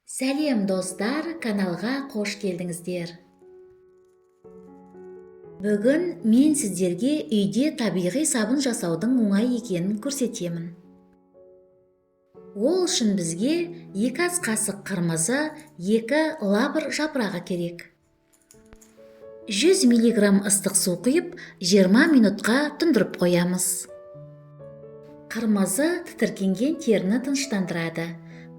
Сәлем, достар! Каналға қош келдіңіздер! Бүгін мен сіздерге үйде табиғи сабын жасаудың оңай екенін көрсетемін. Ол үшін бізге 2 ас қасық қырмызы, 2 лавр жапырағы керек. 100 миллиграмм ыстық су құйып, 20 минутқа тұндырып қоямыз. Қырмызы тітіркенген теріні тыныштандырады,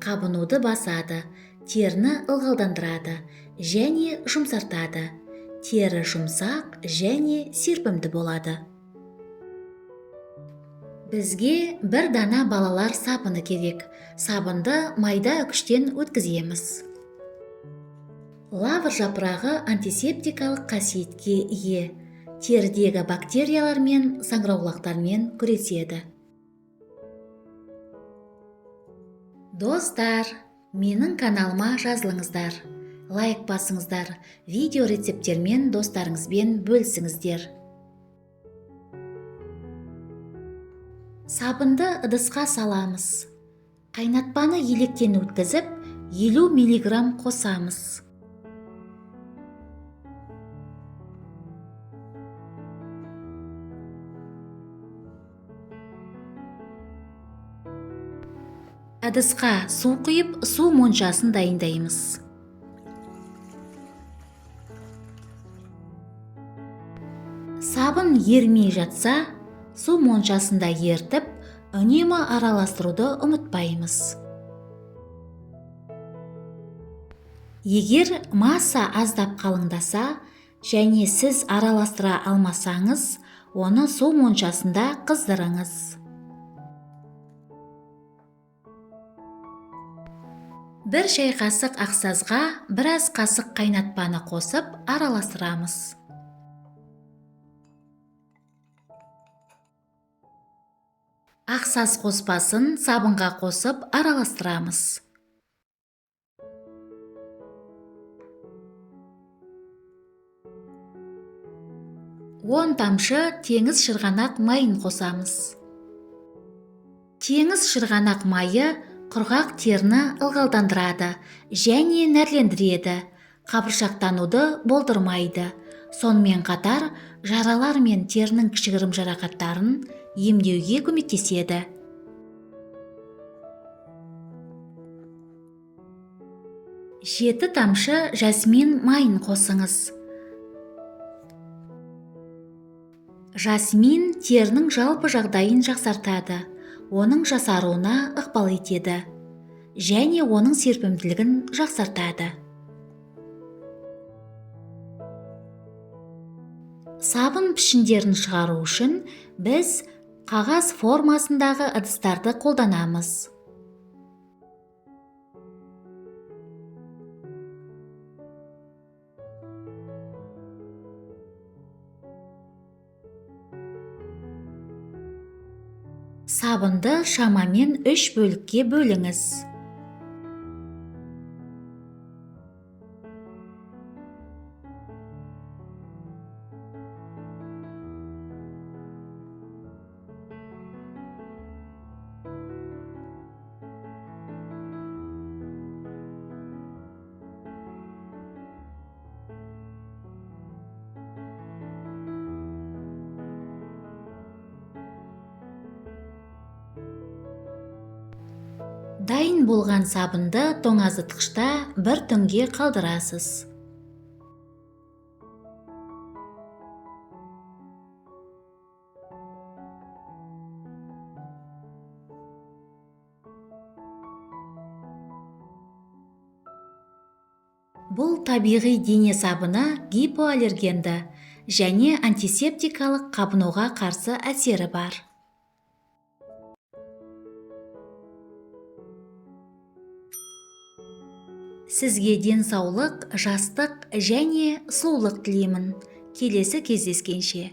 қабынуды басады, теріні ылғалдандырады және жұмсартады. Тері жұмсақ және серпімді болады. Бізге бір дана балалар сабыны керек. Сабынды майда үкіштен өткіземіз. Лавр жапырағы антисептикалық қасиетке ие. Терідегі бактериялар мен саңырауқұлақтармен күреседі. Достар, менің каналыма жазылыңыздар, лайк басыңыздар, видео рецепттермен достарыңызбен бөлісіңіздер. Сабынды ыдысқа саламыз. Қайнатпаны електен өткізіп, 50 миллиграмм қосамыз. Ыдысқа су құйып, су моншасын дайындаймыз. Сабын ерімей жатса, су моншасында ертіп, үнемі араластыруды ұмытпаймыз. Егер масса аздап қалыңдаса және сіз араластыра алмасаңыз, оны су моншасында қыздырыңыз. Бір шай қасық ақсазға біраз қасық қайнатпаны қосып араластырамыз. Ақсаз қоспасын сабынға қосып араластырамыз. 10 тамшы теңіз шырғанақ майын қосамыз. Теңіз шырғанақ майы құрғақ теріні ылғалдандырады және нәрлендіреді, қабыршақтануды болдырмайды. Сонымен қатар жаралар мен терінің кішігірім жарақаттарын емдеуге көмектеседі. 7 тамшы жасмин майын қосыңыз. Жасмин терінің жалпы жағдайын жақсартады, оның жасаруына ықпал етеді және оның серпімділігін жақсартады. Сабын пішіндерін шығару үшін біз қағаз формасындағы ыдыстарды қолданамыз. Сабынды шамамен 3 бөлікке бөліңіз. Дайын болған сабынды тоңазытқышта бір түнге қалдырасыз. Бұл табиғи дене сабыны гипоаллергенді және антисептикалық қабынуға қарсы әсері бар. Сізге денсаулық, жастық және сұлулық тілеймін. Келесі кездескенше.